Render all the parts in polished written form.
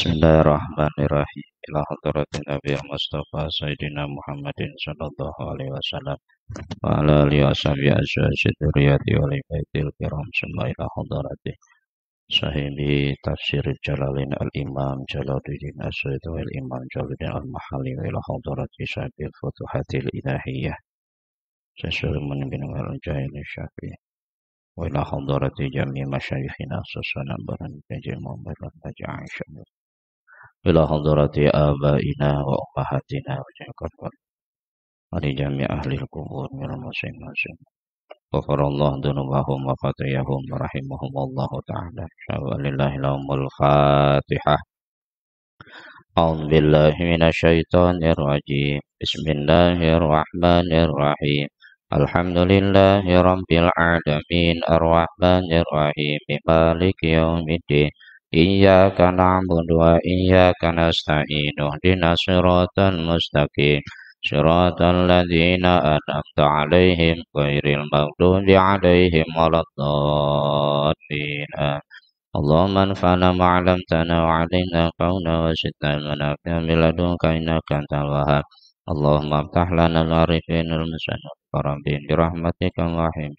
Bismillahirrahmanirrahim. Ila hadratin Nabi Mustafa Sayyidina Muhammadin sallallahu alaihi wasallam wa ala alihi washabihi azwaji dzurriyyati wa ali baitil kiram summa ila hadrati sahibi tafsir Jalalain al-Imam Jalaluddin As-Sayyid wal Imam Jalaluddin Al-Mahalli wa ila hadrati sahibi Futuhatil Ilahiyah Syaikhul bin Al-Jahil Syafi'i wa ila hadrati jami' masyayikhina susana baran bin Muhammad wa Aisyah ila hadrati abaina wa ummahatina wa jami'al wa li jami' ahli al-qubur minal muslimin ghafarallahu dzunubahum wa khatiyahum wa rahimahumullahu ta'ala. Lillahi lahumul fatihah. A'udzu billahi minasyaitonir rajim. Bismillahirrahmanirrahim. Alhamdulillahi rabbil alamin arrahmanir rahim maliki yaumiddin. Iyyaka na'budu wa iyyaka nasta'in ihdinas siratal mustaqim siratal ladzina an'amta 'alaihim ghairil maghdubi 'alaihim waladdallin. Allahumma anfa'na ma 'allamtana wa 'allimna qawlan wa zidna ilman nafi'an min ladunka innaka antal wahhab. Allahumma aftah lana al-arifin al-musannaf bi rahmatika wa rahim.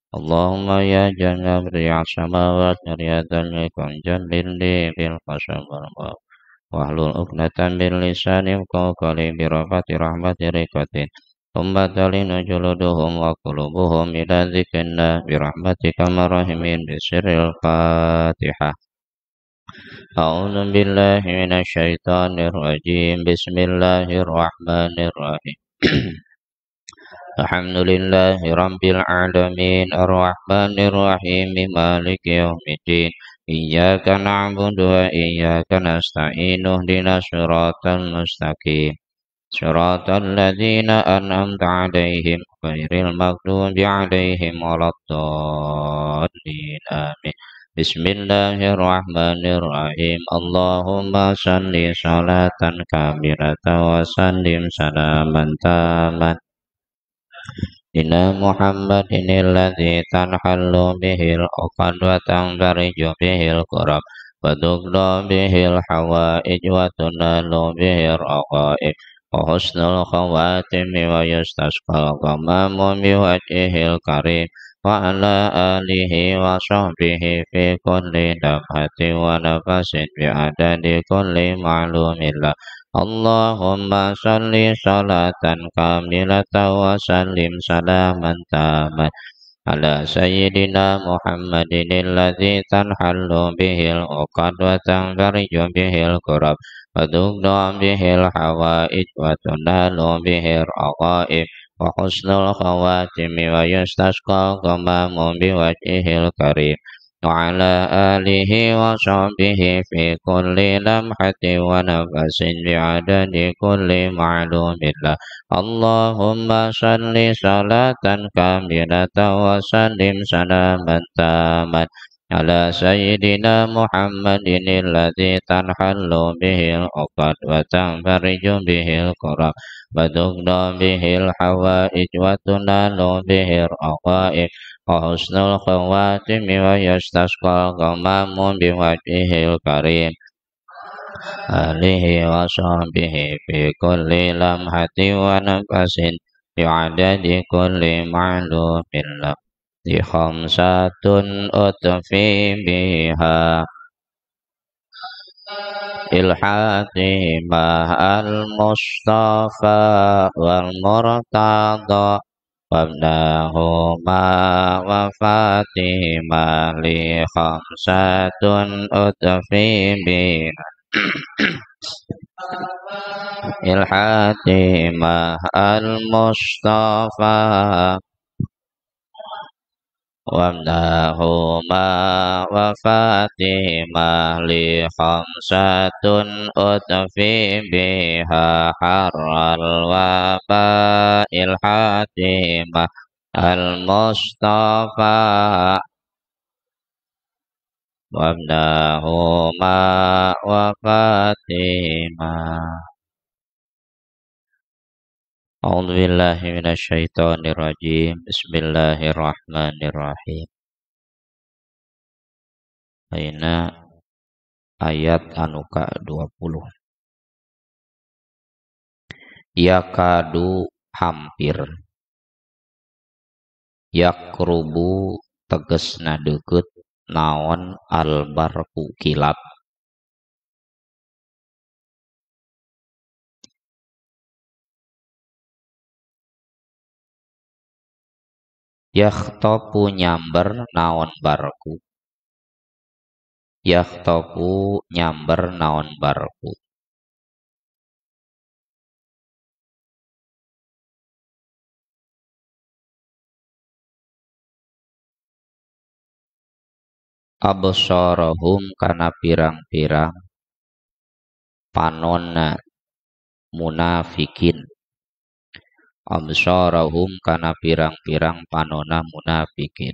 Allahumma ya jannah riya samawat riyadal yakun jallil li bil qasam wal wahlul uqdatan bil lisani qawli bi rafati rahmati rikatin ummatalina juluduhum wa qulubuhum ila dzikrina bi rahmatika marhamin bi sirril fatihah. A'udzu billahi minasyaitonir rajim. Bismillahirrahmanirrahim. Alhamdulillahi rabbil alamin arrahmanir rahim maliki yaumiddin. Iyyaka na'budu wa iyyaka nasta'in ihdinas siratal mustaqim siratal ladzina an'amta 'alaihim ghairil maghdubi 'alaihim waladdallin. Amin. Bismillahirrahmanirrahim. Allahumma shalli salatan kamilatan wa sallim salaman taman ila Muhammadin alladzi tanhallu bihil uqad wa tanfariju bihil kurab wa tuqda bihil hawaij wa tunalu bihir raqaib wa husnul khawatim wa yustasqal ghamamu biwajhihil karim wa ala alihi wa sahbihi fi kulli lamhatin wa nafasin bi adadi kulli ma'lumin la. Allahumma shalli salatan kamilatan wa sallim salaman taman ala sayyidina Muhammadin alladzi tanhallu bihil uqad wa tanfariju bihil kurab wa tuqda bihil hawaij wa tunalu bihir raqaib wa husnul khawatimi wa yustasqa ghamamu biwajhihil karim wa ala alihi wa sahbihi fi kulli lamhatin wa nafasin bi'adadi kulli ma'lumin la. Allahumma shalli salatan kamilatan wa sallim salaman taman ala sayyidina Muhammadin alladzi tanhallu bihil uqad wa tanfariju bihil kurab wa tuqda bihil hawaij wa tunalu bihir raqaib wa husnul khawatimi wa yastasqal ghamamu biwajhihil karim alihi wa sahbihi fi kulli lamhatin wa nafasin bi'adadi kulli ma'lumin la. Di khamsatun utfi biha ilhatimah al-mustafa wal murtada wabnahuma wa fatimah li khamsatun utfi biha ilhatimah al-mustafa wabnahuma wa fatimah li khamsatun utfi biha harral waba'il hatimah al-mustafa wabnahuma wa fatimah. A'udzu billahi minasyaitonir rajim. Bismillahirrahmanirrahim. Aina Ayat anu ka-20. Yakadu hampir, yakrubu tegesna deukeut naon albarku kilat. Yakhtopu nyamber naon barku. Yakhtopu nyamber naon barku. Absarahum kana pirang-pirang panonna munafikin. Absarahum kana pirang-pirang panonna munafikin.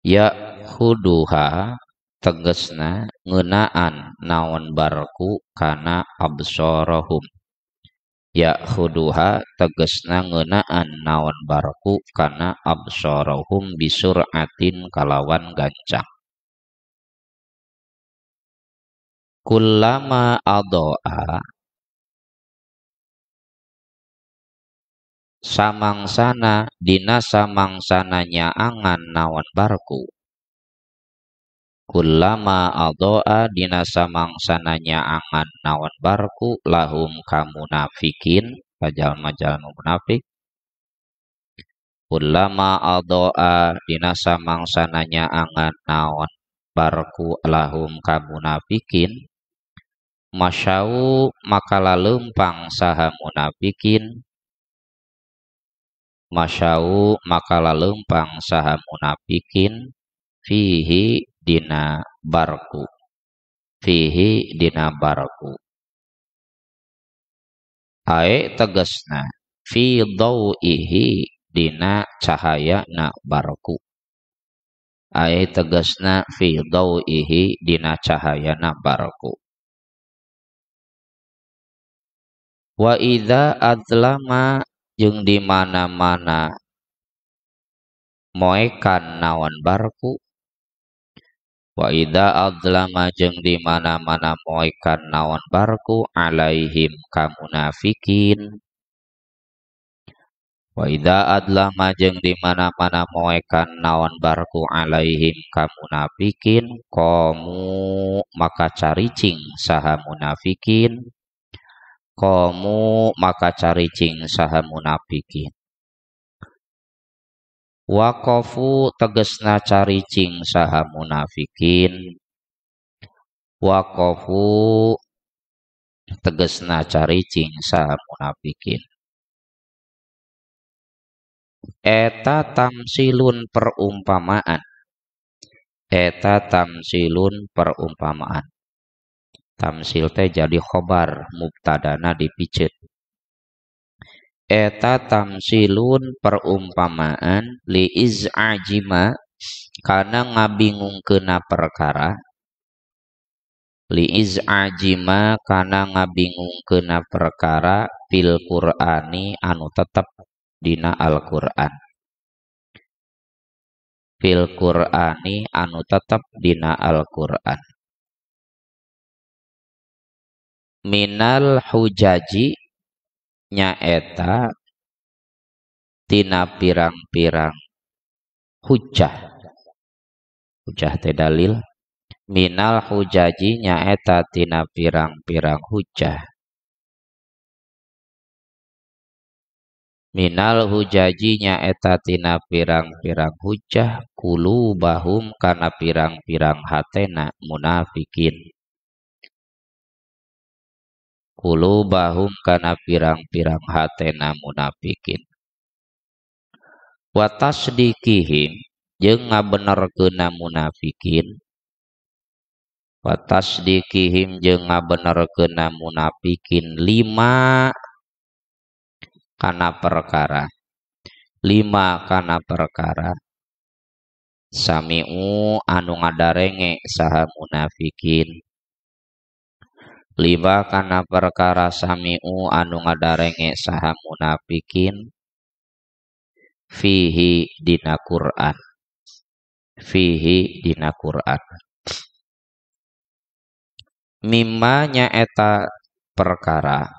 Ya khuduha tegesna ngeunaan naon barku kana absarahum. Ya khuduha tegesna ngeunaan naon barku kana absarahum bisur'atin kalawan gancang. Kullama adoa samangsana dina samangsana nyaangan naon barku. Kullama adoa dina samangsana nyaangan naon barku lahum kamunafikin kajalma-jalma munafik. Kullama adoa dina samangsana nyaangan naon barku lahum kamunafikin masyau maka lalempang saha munafikin. Masyau maka lalempang saha munafikin fihi dina barku. Fihi dina barku. Ae tegesna fi dawihi dina cahaya na barku. Ae tegesna fi dawihi dina cahaya na barku. Wa idza adlama jeung di mana-mana moekan naon barku. Wa idza adlama jeung di mana-mana moekan naon barku alaihim kamunafikin. Wa idza adlama jeung di mana-mana moekan naon barku alaihim kamunafikin qamu maka caricing saha munafikin. Qamu maka caricing saha munafikin. Waqafu tegesna caricing saha munafikin. Waqafu tegesna caricing saha munafikin. Eta tamsilun perumpamaan. Eta tamsilun perumpamaan. Tamsil teh jadi khobar mubtadana dipiceut. Eta tamsilun perumpamaan li iz'ajima kana ngabingungkeuna perkara. Li iz'ajima kana ngabingungkeuna perkara fil Qur'ani anu tetep dina Al-Qur'an. Fil Qur'ani anu tetep dina Al-Qur'an. Minal hujaji nyaeta tina pirang-pirang hujah. Hujah teh dalil. Minal hujaji nyaeta tina pirang-pirang hujah. Minal hujaji nyaeta tina pirang-pirang hujah kulubahum kana pirang-pirang hatena munafikin. Kulubahum kana pirang-pirang hatena munafikin. Wa tasdikihim jeung ngabenerkeunna munafikin. Wa tasdikihim jeung ngabenerkeunna munafikin lima kana perkara. Lima kana perkara. Sami'u anu ngadarenge saha munafikin. Lima kana perkara sami'u anu ngadarenge saha munafikin. Fihi dina Quran. Fihi dina Quran. Mimma nyaeta perkara.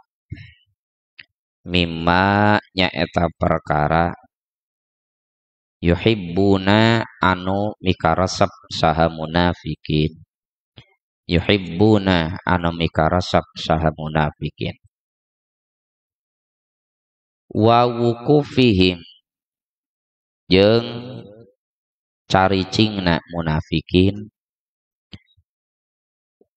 Mimma nyaeta perkara yuhibbuna anu mikaresep saha munafikin. Yuhibbuna anu mikaresep saha munafikin. Wa wuqufihim jeung caricingna munafikin.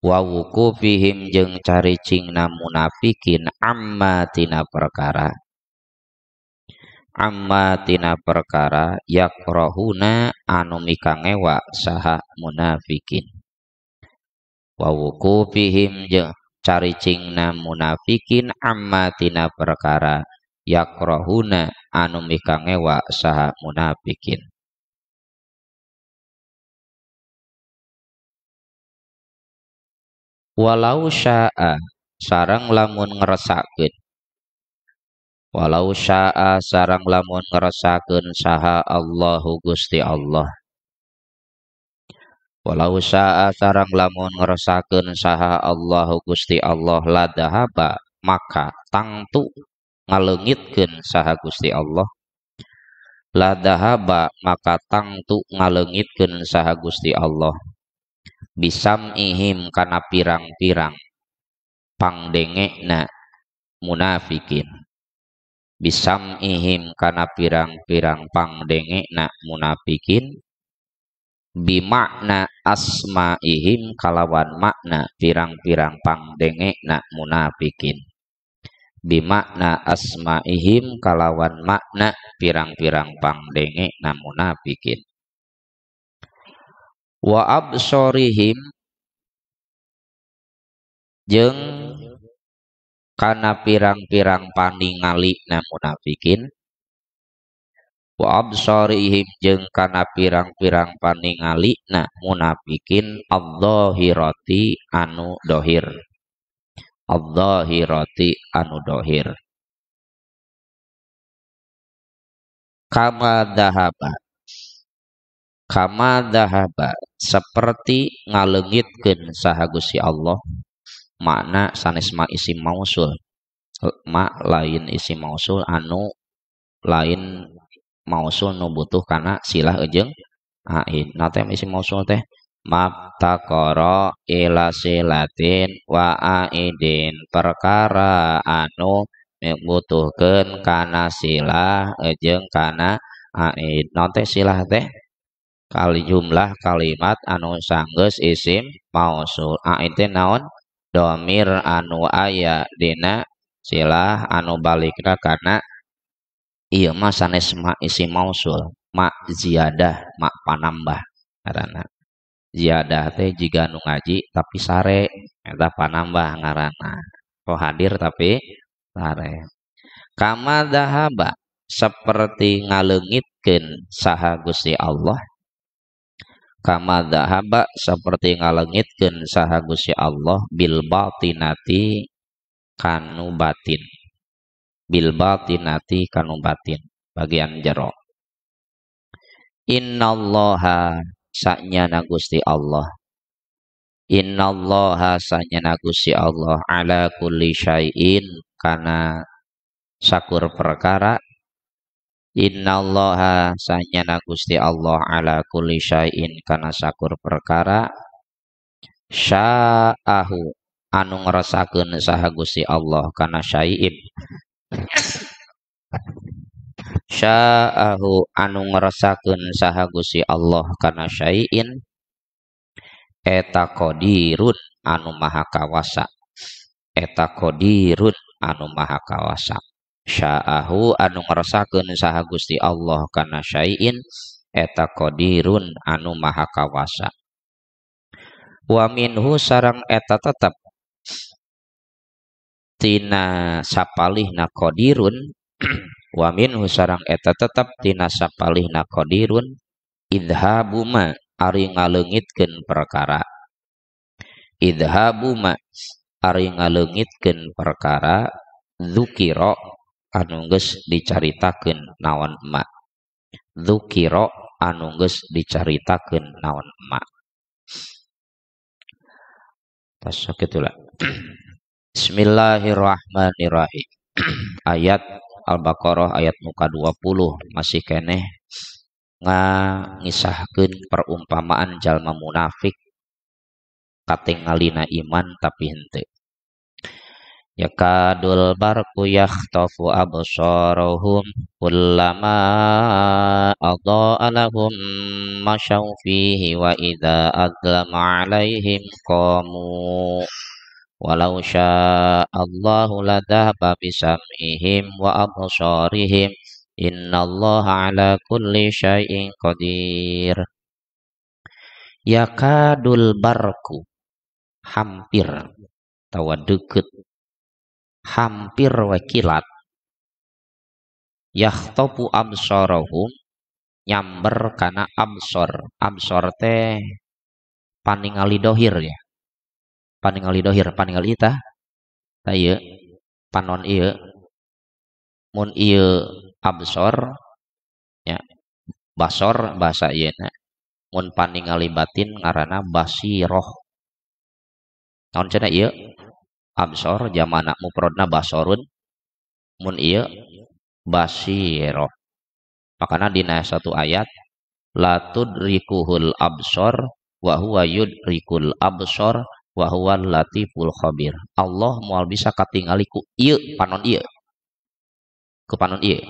Wa wuqufihim jeung caricingna munafikin amma tina perkara. Amma tina perkara yakrahuna anu mikangewa saha munafikin. Wa wuqufihim jeung caricingna munafikin amma tina perkara yakrahuna anu mikangewa saha munafikin. Walau syaa sareng lamun ngresakeun. Walau syaa sareng lamun ngresakeun saha Allahu Gusti Allah. Walau syaa sareng lamun ngresakeun saha Allahu Gusti Allah ladahaba maka tangtu ngaleungitkeun saha Gusti Allah. Ladahaba maka tangtu ngaleungitkeun saha Gusti Allah. Bisam'ihim kana pirang-pirang pangdengekna munafikin. Bisam'ihim kana pirang-pirang pangdengekna munafikin. Bimakna asma'ihim kalawan makna pirang-pirang pangdengekna munafikin. Bimakna asma'ihim kalawan makna pirang-pirang pangdengekna munafikin. Wa absorihim jeung kana pirang-pirang paningalina munafikin. Wa absorihim jeung kana pirang-pirang paningalina munafikin adzahirati anu dohir. Adzahirati anu dohir. Kama dahaba. Kama dahaba seperti ngaleungitkeun saha Gusti Allah. Makna sanes ma isim mausul. Ma lain isim mausul anu lain mausul nu butuh kana silah jeung ain. Nah teh isim mausul teh mabtaqara ila silatin wa aidin perkara anu butuhkeun kana silah jeung kana aid. Nah teh silah teh kali jumlah kalimat anu sanggeus isim mausul. Aid teh naon? Domir anu aya dina silah anu balikna kana ieu mah sanes ma isim mausul, ma ziyadah, ma panambah ngaranna. Ziyadah teh jiga nu ngaji tapi sare eta panambah ngaranna. Kok hadir tapi sare. Kama dahaba seperti ngaleungitkeun saha Gusti Allah. Kama dahaba seperti ngaleungitkeun saha Gusti Allah bil batinati kanu batin. Bil batinati kanu batin bagian jero. Innallaha sanyana Gusti Allah. Innallaha sanyana Gusti Allah ala kulli syai'in kana sakur perkara. Innallaha sanyana Gusti Allah ala kulli syai'in kana sakur perkara. Sya'ahu anu ngerasakeun saha Gusti Allah kana syai'in. Sya'ahu anu ngerasakeun saha Gusti Allah kana syai'in eta qadirun anu maha kawasa. Eta qadirun anu maha kawasa. Sya'ahu anu ngerasakeun saha Gusti Allah kana syai'in eta qadirun anu maha kawasa. Wa minhu sareng eta tetep tina sapalihna qadirun. Wa minhu sareng eta tetep tina sapalihna qadirun idhabu ma ari ngaleungitkeun perkara. Idhabu ma ari ngaleungitkeun perkara dzukira anu geus dicaritakeun naon ma. dzukira anu geus dicaritakeun naon ma. Tas sakitu lah. Bismillahirrahmanirrahim. Ayat Al-Baqarah ayat muka 20 masih keneh ngisahkeun perumpamaan jalma munafik katingalina iman tapi henteu. Yakadul barqu yakhtafu absarahum kullama adha'a lahum masyaw fihi wa idza adlama 'alaihim qamu walau syaa Allahu ladhaba bisam'ihim wa absarihim innallaha 'ala kulli syai'in qadir. Yakadul barqu hampir tawa deket hampir wakilat yakhtafu absarahum nyamber kana absor. Absor teh paningali dohir ya, paningali dohir, paningali tah tah ieu panon ieu mun ieu absor ya basor bahasa ieu na, mun paningali batin ngaranna basiroh. Naon cenah ieu absor jamana mufradna basorun mun ieu basiroh. Makana dina satu ayat la tudrikuhul absor wa huwa yudrikul absor wa huwal latiful khabir. Allah moal bisa katingali ku ieu panon ieu, ku panon ieu.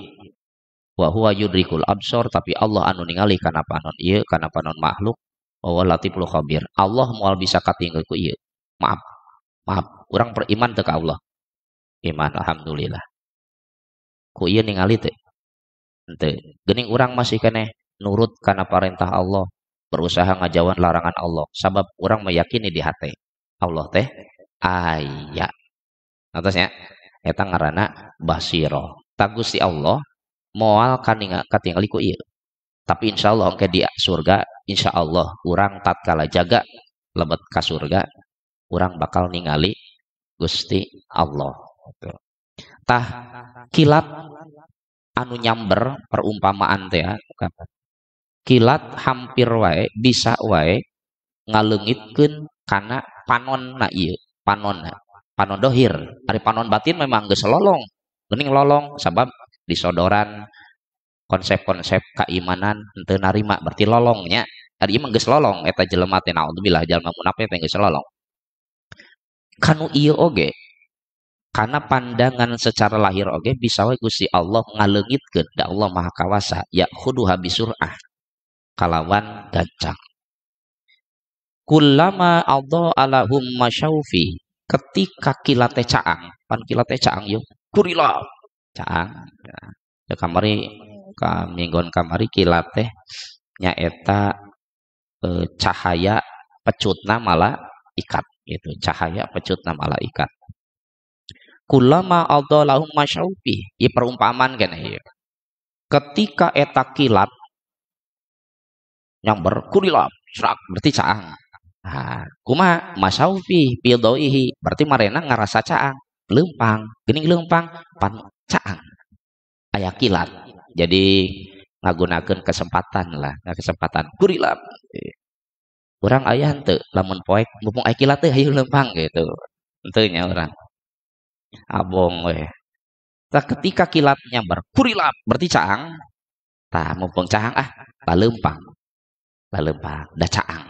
Wa huwa yudrikul absor, tapi Allah anu ningali kana panon ieu, kana panon makhluk. Wa huwal latiful khabir. Allah moal bisa katingali ku ieu. Maaf, maaf, urang beriman teu ka Allah. Iman alhamdulillah. Ku ieu ningali teu? Henteu. Geuning urang masih keneh nurut kana parentah Allah, berusaha ngajauhan larangan Allah, sabab urang meyakini di hati Allah teh aya. Atasnya eta ngaranna basiro. Ta Gusti Allah moal katingali ku ieu. Tapi insyaallah engke di surga, insyaallah urang tatkala jaga lebet ka surga, urang bakal ningali Gusti Allah. Tah kilat anu nyamber perumpamaan teh ya, kilat hampir wae bisa wae ngaleungitkeun kana panonna ieu, panonna, panon dohir. Ari panon batin memang geus lolong, geuning lolong sabab disodoran konsep-konsep keimanan henteu narima berarti lolongnya. Ari ieu mah geus lolong eta jelema teh, naudzubillah jalma munafik teh geus lolong. Kanu ieu oge karena pandangan secara lahir oge bisa wae Gusti Allah ngaleungitkeun, da Allah Maha Kawasa, ya khuduha bisur'ah kalawan gancang. Kullama adha lahum masyaufi, ketika kilate caang, pan kilate caang yeuh kurila caang. Ya kamari ka minggon kamari kilat teh nyaeta cahaya pecutna malaikat gitu, cahaya pecutna malaikat. Kullama adha lahum masyaufi, ieu perumpamaan keneh ieu. Ketika eta kilat nyamber kurilap serak berarti caang. Nah, kumaha masyaufi bidaihi berarti marena ngarasa caang, leumpang, geuning leumpang pan caang. Aya kilat. Jadi ngagunakeun kesempatan lah, kesempatan kurilap. Urang aya henteu lamun poek mumpung aya kilat teh hayu leumpang gitu. Henteu nya urang. Abong we. Tah ketika kilat nyamber kurilap berarti caang. Tah mumpung caang ah laleumpang. Laleumpang da caang.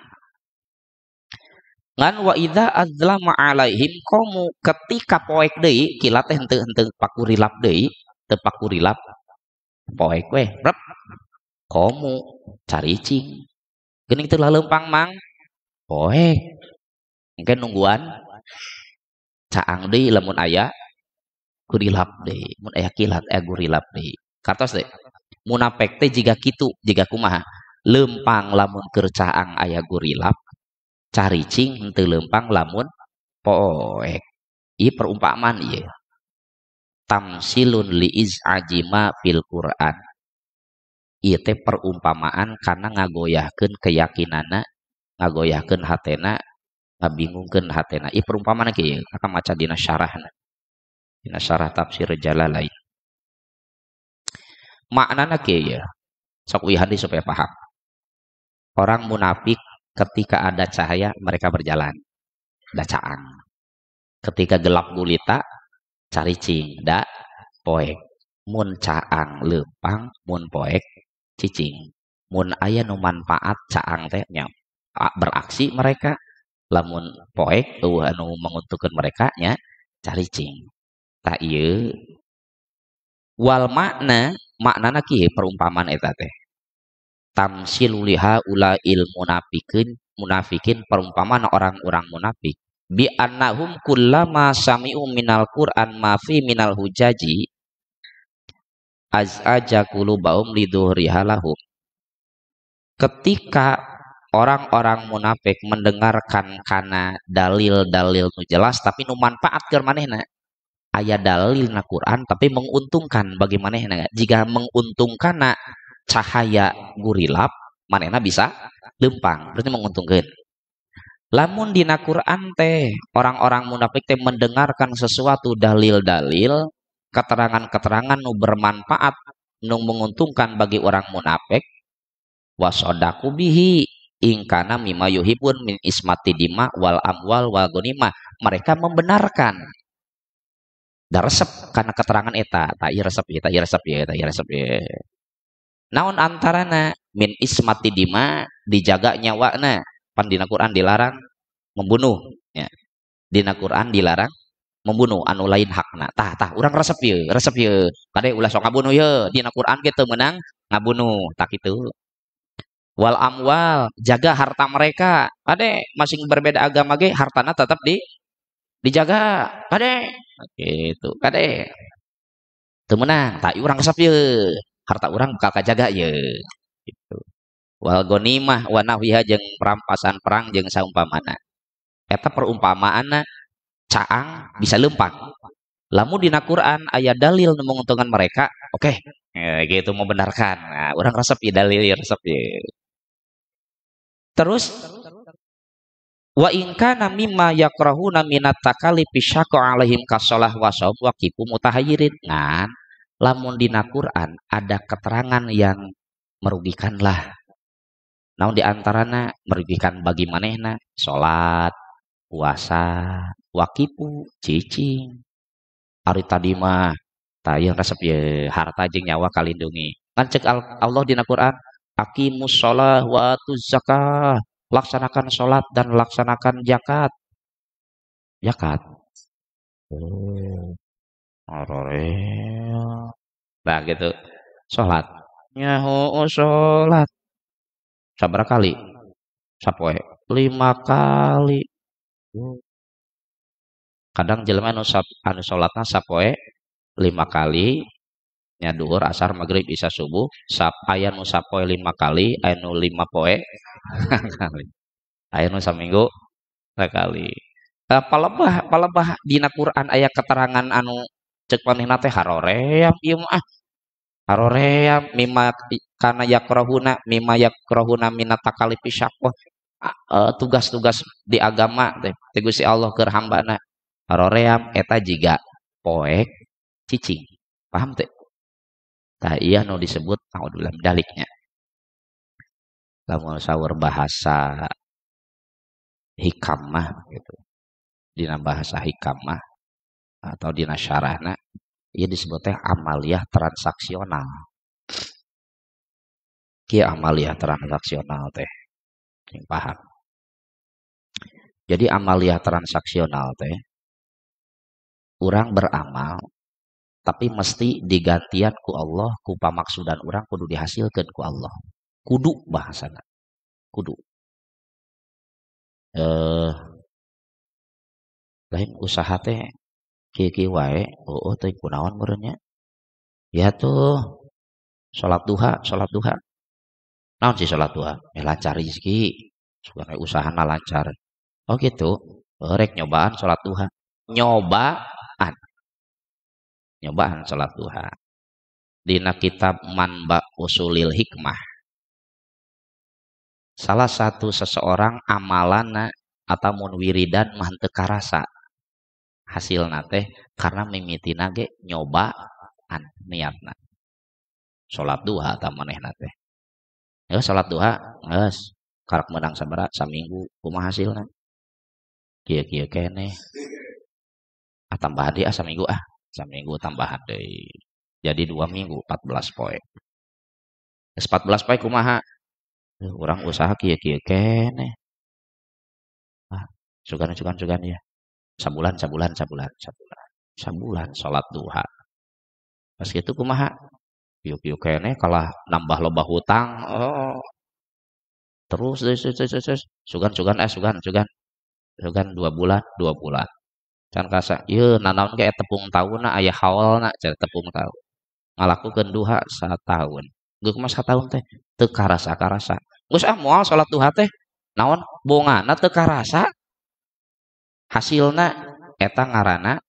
Ngan wa idza azlama alaihim qamu, ketika poek deui kilat teh henteu henteu pakurilap deui, teu pakurilap poek we rep qamu caricing. Geuning teu laleumpang mang poek. Engke nungguan caang deui lamun aya gurilap deui, mun aya kilat aya gurilap deui. Kartos deui. Munafik teh jiga kitu, jiga kumaha? Leumpang lamun keur caang aya gurilap, caricing henteu leumpang lamun poek. Ieu perumpamaan ieu. Tamsilun li iz'ajima fil Quran. Ieu teh perumpamaan kana ngagoyahkeun keyakinanna, ngagoyahkeun hatena, ngabingungkeun hatena. Ieu perumpamaan kieu, akan maca dina syarahna. Dina syarah tafsir Jalalain. Maknana kieu ya. Sok wihadi supaya paham. Orang munafik ketika ada cahaya mereka berjalan, da caang. Ketika gelap gulita caricing, da poek. Mun caang leumpang, mun poek cicing. Mun aya nu manfaat caang teh nya beraksi mereka, lamun poek eueuh anu menguntungkeun mereka nya caricing. Tah ieu wal makna, maknana kieu perumpamaan eta teh. Tamsilu liha ulail munafikin, munafikin perumpamaan orang-orang munafik bi annahum kullama sami'u minal Qur'an ma fi minal hujaji azaja qulubahum lidhuhriha lahum. Ketika orang-orang munafik mendengarkan kana dalil-dalil nu jelas tapi nu manfaat keur manehna, aya dalil na Quran tapi menguntungkan bagi manehna, jika menguntungkanna cahaya gurilap manehna bisa lempang, berarti menguntungkan. Lamun dina Quran teh orang-orang munafik teh mendengarkan sesuatu dalil-dalil, keterangan-keterangan nu bermanfaat nu menguntungkan bagi orang munafik, wasodaku bihi ingkana mimma yuhibun min ismati dima wal amwal wal ghanimah, mereka membenarkan. Da resep karena keterangan eta, tak ieu resep ieu, tak ieu resep ieu, tak ieu resep ieu. Naon antarana min ismati dima dijaga nyawana, pan dina Quran dilarang membunuh ya. Dina Quran dilarang membunuh anu lain hakna. Tah tah urang resep ieu, resep ieu. Kade ulah sok ngabunuh ieu, dina Quran ge teu meunang ngabunuh, tak kitu. Wal amwal jaga harta mereka. Kade masing berbeda agama ge hartana tetap dijaga. Kade gitu, kade teu meunang, tah urang resep ieu. Harta urang bakal kajaga ieu gitu. Wal ghanimah wa nahwiha jeung perampasan perang jeung saumpamana. Eta perumpamaanna caang bisa lempang. Lamun dina Quran aya dalil nu menguntungkan mereka, oke, gitu membenarkan. Nah, urang resep ieu dalil ieu resep ieu. Terus wa in kana mimma yakrahuna minat takalifi syaqa alaihim kasolah wa shaum wa kifu mutahayyirin. Ngan lamun dina Quran ada keterangan yang merugikan lah. Naon diantarana merugikan bagi manehna salat, puasa, wakipu, cicing. Ari tadi mah tah ieu resep ye harta jeung nyawa kalindungi. Kan cek Allah dina Quran, aqimus shalah wa atuz zakah, laksanakan salat dan laksanakan zakat. Zakat. Oh. Arore. Nah gitu. Salat. Nyaho salat. Sabaraha kali? Sapoe 5 kali. Kadang jelema anu salatna sapoe 5 kali, nya duhur, asar, maghrib, isya, subuh, aya nu sapoe 5 kali, aya nu 5 poe kali. Aya nu saminggu sakali. Palebah palebah dina Quran aya keterangan anu cek manehna teh haroream ieu mah ah. Haroream mimma kana yakrahuna mimma yakrahuna minat takalifi syaqqah. Tugas-tugas di agama teh teh Gusti Allah keur hambana. Haroream eta jiga poek cicing. Paham teh? Tah ieu nu disebut naudzubillah min daliknya. Lamun saur bahasa hikam mah gitu. Dina bahasa hikam mah atau dina syarahna ieu disebut teh amaliyah transaksional. Kieu amaliyah transaksional teh. Yang paham. Jadi amaliyah transaksional teh urang beramal tapi mesti digantian ku Allah, ku pamaksudan urang kudu dihasilkeun ku Allah. Kudu bahasana. Kudu. Lain usaha teh kieu-kieu wae, oh teh kunaon meureun nya. Ya tuh salat duha, salat duha. Naon sih salat duha? Lancar rezeki. Supaya usahana lancar. Oh gitu. Rek nyobaan salat duha. Nyobaan. Nyobaan salat duha. Dina kitab Manba Usulil Hikmah. Salah satu seseorang amalana atau mun wiridan mah teu karasa hasilna teh karena mimitina ge nyobaan niatna. Salat duha ta manehna teh. Ya salat duha geus karak meunang sabaraha saminggu kumaha hasilna? Kieu-kieu keneh. Ah tambahan deui ah saminggu ah. Saminggu tambahan deui. Jadi 2 minggu 14 poe. Geus 14 poe kumaha? Urang usaha kieu-kieu keneh. Ah, sugan-sugan ya. Sabulan sabulan salat duha. Pas kitu kumaha? Kieu-kieu keneh kalah nambah loba hutang. Oh. Terus terus sugan sugan 2 bulan 2 bulan. Can kasa ieu nanaon ge tepung tauna aya haolna cenah tepung tahu. Ngalakukeun duha sataun. Geus kumaha sataun teh teu karasa-karasa. Geus ah moal salat duha teh naon bongana teu karasa. Hasilna eta ngaranna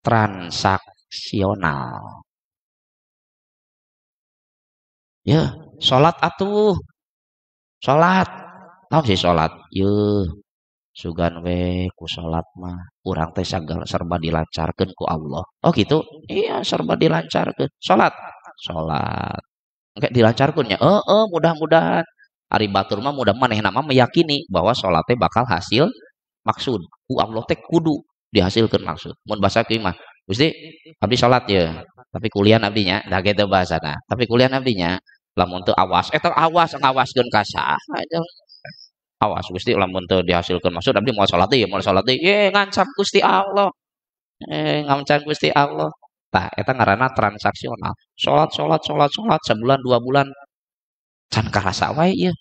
transaksional. Ya, salat atuh. Salat. Naon sih salat? Yeuh, sugan we ku salat mah urang teh sagala serba dilancarkeun ku Allah. Oh gitu? Iya, serba dilancarkeun. Salat. Salat. Engke dilancarkeun nya. Heeh, mudah-mudahan. Ari batur mah mudah manehna mah meyakini bahwa salat teh bakal hasil maksud. Ku Allah teh kudu dihasilkeun maksud. Mun basa kieu mah, Gusti, abdi salat ye, tapi kuliah abdinya, da kitu bahasana. Tapi kuliah abdinya, lamun teu awas, eta awas ngawaskeun ka saha. Awas Gusti lamun teu dihasilkeun maksud abdi moal salat deui, moal salat deui. Ye ngancam Gusti Allah. Ngancam Gusti Allah. Tah eta ngaranna transaksional. Salat salat salat salat sebulan 2 bulan can karasa wae ieu.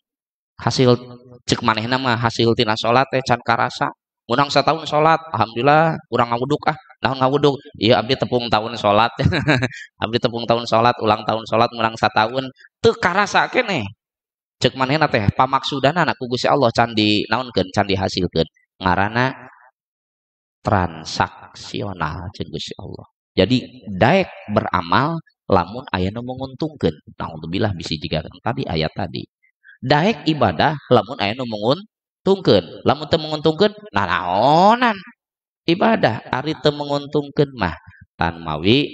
Hasil ceuk manehna mah hasil tina salat teh can karasa. Menang setahun salat, alhamdulillah urang ngawuduk ah. Naon ngawuduk? Ieu abdi tepung tahun salat. Abdi tepung tahun salat, ulang tahun salat menang satahun teu karasa keneh. Ceuk manehna teh pamaksudana ku Gusti Allah can dinaonkeun, can dihasilkeun. Ngaranna transaksional ceuk Gusti Allah. Jadi daek beramal lamun aya nu menguntungkeun. Naudzubillah bisi jiga tadi ayat tadi. Daek ibadah lamun aya nu menguntungkeun. Lamun teu menguntungkeun nanaonan ibadah ari teu menguntungkeun mah. Tan mawi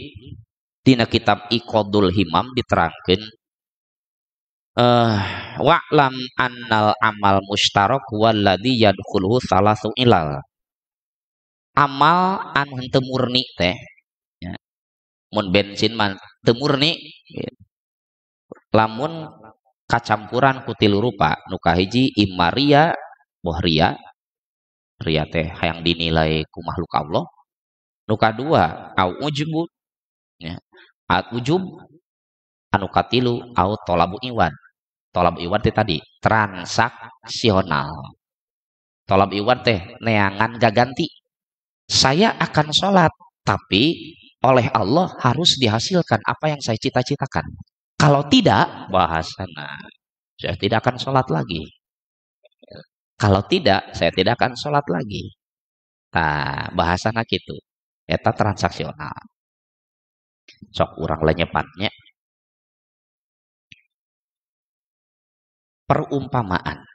dina kitab Iqadul Himam diterangkeun wa'lam annal amal mushtarak walladzi yadkhuluhu salasu ilal. Amal anu henteu murni teh ya. Mun bensin mah teu murni gitu. Lamun kacampuran ku tilu rupa, nu kahiji imma riya, boh riya, riya teh hayang dinilai ku makhluk Allah. Nu kadua au ujub ya, al ujub. Anu katilu au tolabu iwan. Tolab iwan teh tadi transaksional. Tolab iwan teh neangan gaganti. Saya akan sholat, tapi oleh Allah harus dihasilkan apa yang saya cita-citakan. Kalau tidak, bahasana saya tidak akan sholat lagi. Kalau tidak, saya tidak akan sholat lagi. Nah, bahasana gitu. Eta transaksional. Sok urang lenyepannya. Perumpamaan.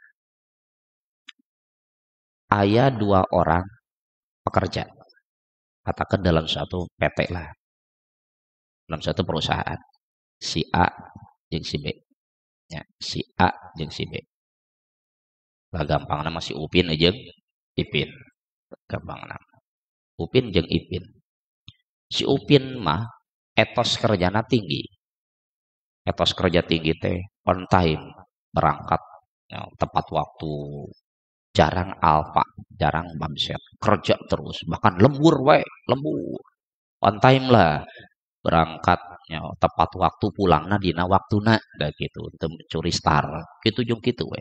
Aya 2 orang pekerja. Katakan dalam suatu PT lah. Dalam suatu perusahaan. Si A jeung si B. Ya, si A jeung si B. Lah gampangna mah si Upin jeung Ipin. Gampangna. Upin jeung Ipin. Si Upin mah etos kerjana tinggi. Etos kerja tinggi teh on time, berangkat ya, tepat waktu, jarang alfa, jarang babset, kerja terus, bahkan lembur wae, lembur. On time lah, berangkat ya, tepat waktu, pulangna dina waktuna, da gitu, teu mencuri star, kitu jeung kitu we.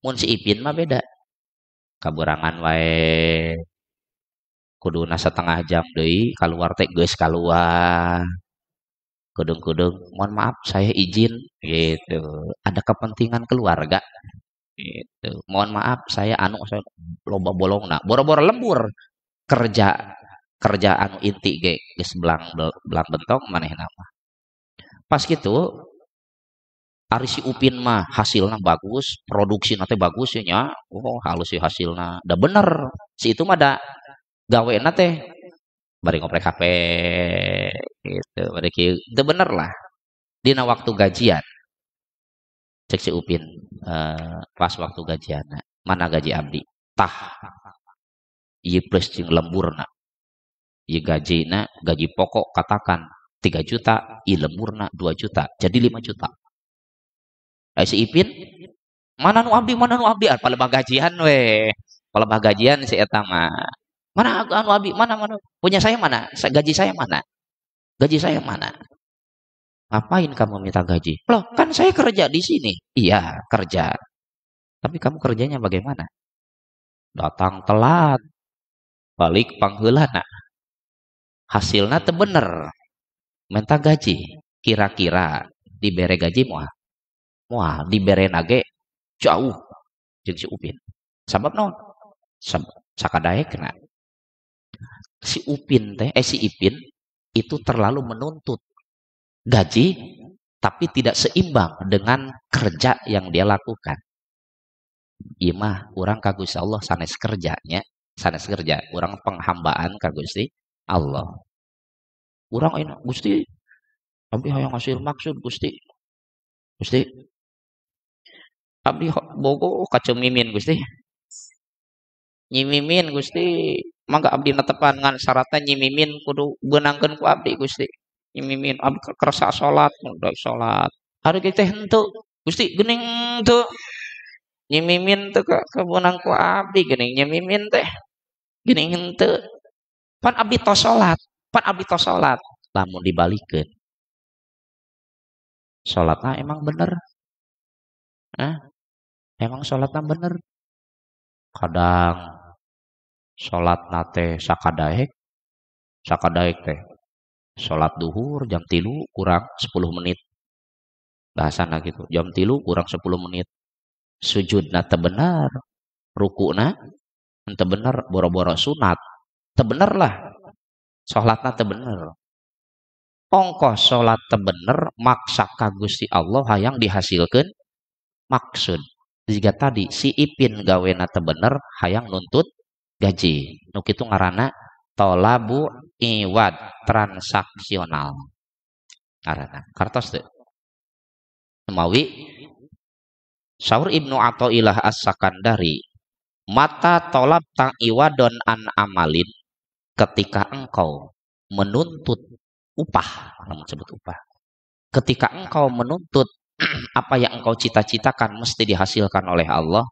Mun si Ipin mah beda. Kaburangan wae. Kuduna setengah jam deui kaluar teh geus kaluar. Kudung-kudung, mohon maaf saya izin gitu. Ada kepentingan keluarga gitu. Mohon maaf saya anu saya loba bolongna, boro-boro lembur. Kerja kerja anu inti ge geus belang belang bentong manehna mah. Pas gitu ari si Upin mah hasilna bagus, produksi teh bagus ya nya. Oh, halus sih hasilna. Da bener. Si itu mah da gawena teh bari ngoprek HP gitu, bari kieu. Teu bener lah. Dina waktu gajian. Cek si Upin pas waktu gajiana, mana gaji abdi? Tah. Ieu plus jeung lemburna. Ieu gajina, gaji pokok katakan 3 juta, ieu lemburna 2 juta, jadi 5 juta. Si Ipin, mana nu abdi, ah, palebah gajian we. Palebah gajian si eta mah. Mana anu abdi, mana mana punya saya mana? Gaji saya mana? Gaji saya mana? Ngapain kamu minta gaji? Loh, kan saya kerja di sini. Iya, kerja. Tapi kamu kerjanya bagaimana? Datang telat, balik pangheulana. Hasilnya teu bener. Minta gaji. Kira-kira dibere gaji moal? Moal, dibere nage jauh jeung si Upin. Sabab naon? Sakadaekna. Si Upin teh, si Ipin itu terlalu menuntut gaji tapi tidak seimbang dengan kerja yang dia lakukan. Ieu mah urang ka Gusti Allah sanes kerjanya, sanes kerja, urang penghambaan ka Gusti Allah. Urang ayeuna Gusti abdi hayang hasil maksud Gusti. Gusti abdi bogo ka Ceu Mimin Gusti. Nyi Mimin Gusti, mangga abdi netepan ngan syaratna Nyi Mimin kudu beunangkeun ku abdi Gusti. Nyi Mimin abdi kersa salat, udah salat. Hari teh henteu Gusti geuning teu. Nyi Mimin teu kebeunang ku abdi geuning Nyi Mimin teh. Geuning henteu. Pan abdi tos salat, pan abdi tos salat. Lamun dibalikeun. Salatna emang bener? Hah? Emang salatna bener? Kadang salatna teh sakadaek, sakadaek teh. Salat duhur jam 3 kurang 10 menit. Bahasana gitu, jam 3 kurang 10 menit. Sujudna teu bener, rukuna teu bener, boro-boro sunat. Teu bener lah. Salatna teu bener. Ongkoh salat teu bener maksa ka Gusti Allah hayang dihasilkeun maksud. Jika tadi si Ipin gawena teu bener hayang nuntut gaji. Nu kitu ngaranna tolabu iwad transaksional. Ngaranna kartos teu. Mawi saur Ibnu Athaillah As-Sakandari, mata tolab tang iwadon an amalin, ketika engkau menuntut upah, namun sebut upah. Ketika engkau menuntut apa yang engkau cita-citakan mesti dihasilkan oleh Allah,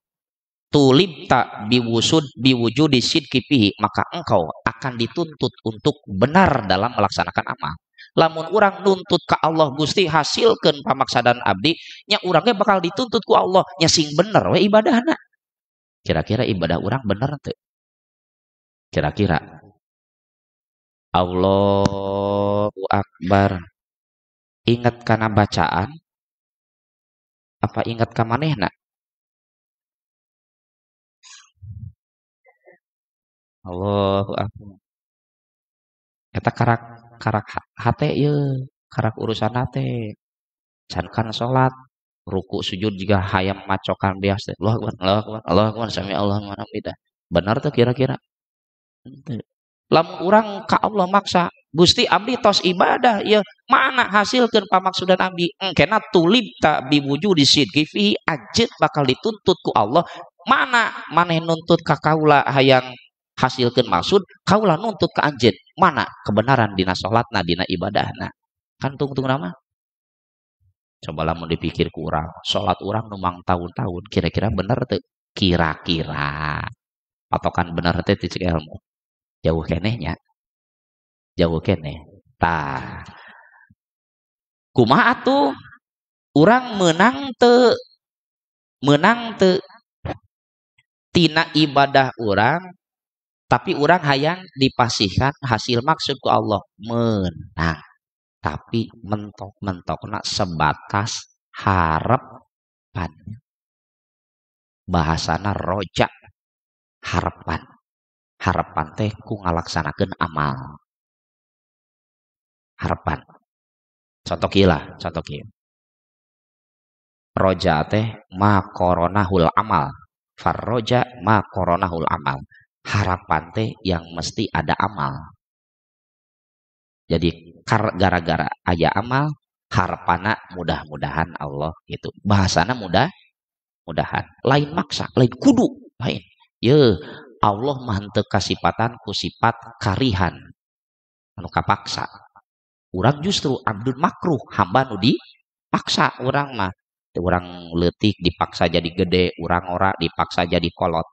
tulibta biwusud biwujudi sidqi fihi, maka engkau akan dituntut untuk benar dalam melaksanakan amal. Lamun urang nuntut ke Allah Gusti hasilkeun pamaksadan abdi, nya urangnya bakal dituntut ku Allah, nya sing bener we ibadahna. Kira-kira ibadah urang bener teu? Kira-kira Allahu Akbar. Ingat kana bacaan apa ingat ka manehna? Allahu Akbar. Eta karak karak hate ieu, karak urusan hate. Can kan salat, ruku sujud juga hayam macokan biasa. Allahu Akbar, Allahu Akbar, Allahu Akbar, sami Allahu liman hamidah. Benar tuh kira-kira? Henteu. Lamun urang ka Allah maksa, Gusti abdi tos ibadah ieu, mana hasilkeun pamaksudan abdi? Engkena tulibta biwujudi sidqi fihi, anjeun bakal dituntut ku Allah. Mana maneh nuntut ka kaula hayang hasilkeun maksud, kaula nuntut ka anjeun. Mana kebenaran dina salatna, dina ibadahna? Kan tungtung nama. Coba lamun dipikir ku urang, salat urang numang tahun-tahun, kira-kira bener teu? Kira-kira. Patokan bener teh ti cek ilmu. Jauh keneh nya. Jauh keneh. Tah. Kumaha atuh? Urang meunang teu? Meunang teu tina ibadah urang, tapi urang hayang dipasihkan hasil maksud ku Allah. Menang. Tapi mentok-mentokna sebatas harapan. Bahasana roja, harapan. Harapan teh ku ngalaksanakeun amal. Harapan. Contoh kieu lah, contoh kieu. Roja teh ma koronahul amal. Farroja ma koronahul amal. Harapan teh yang mesti ada amal. Jadi gara-gara aya amal, Harapana mudah-mudahan Allah gitu. Bahasana mudah-mudahan, lain maksa, lain kudu, lain. Ye, Allah mah henteu kasipatan ku sifat karihan anu kapaksa. Urang justru abdun makruh, hamba nu dipaksa urang mah. Urang leutik dipaksa jadi gede, urang ora dipaksa jadi kolot.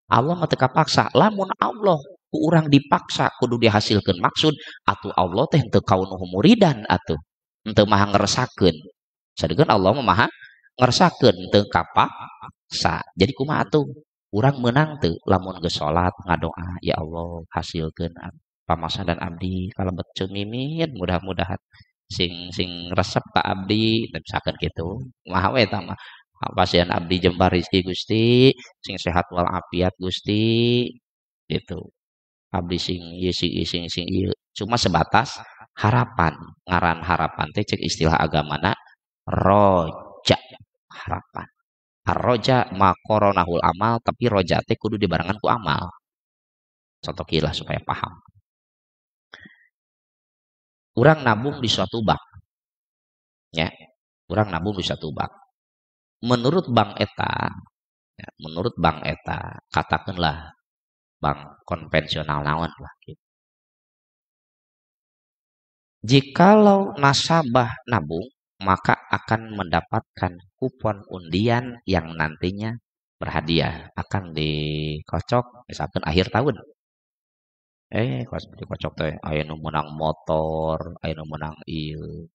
Allah mah teu kapaksa. Lamun Allah ku urang dipaksa kudu dihasilkeun maksud, atuh Allah teh henteu kaunuhu muridan atuh. Henteu maha ngeresakeun. Sadeukeun Allah mah maha ngeresakeun teu kapaksa. Jadi kumaha atuh? Urang meunang teu lamun geus salat ngadoa, ya Allah hasilkeun pamasadan abdi kalebet ceumimit mudah-mudahan sing sing resep ka abdi, misalkan kitu. Kumaha we eta mah. Pasihan abdi jembar rezeki Gusti, sing sehat walafiat Gusti, gitu. Abdi sing ieu sing ieu sing sing ieu. Cuma sebatas harapan. Ngaran harapan teh cek istilah agamana roja, harapan. Arroja makoronahul amal, tapi roja teh kudu dibarengan ku amal. Contoh kieu lah supaya paham. Urang nabung di suatu bank, ya. Urang nabung di suatu bank. Menurut bank eta, ya, menurut bank eta, katakanlah bank konvensional naon lah gitu. Jikalau nasabah nabung, maka akan mendapatkan kupon undian yang nantinya berhadiah, akan dikocok misalkan akhir tahun. Kos dikocok teh aya nu meunang motor, aya nu meunang ieu.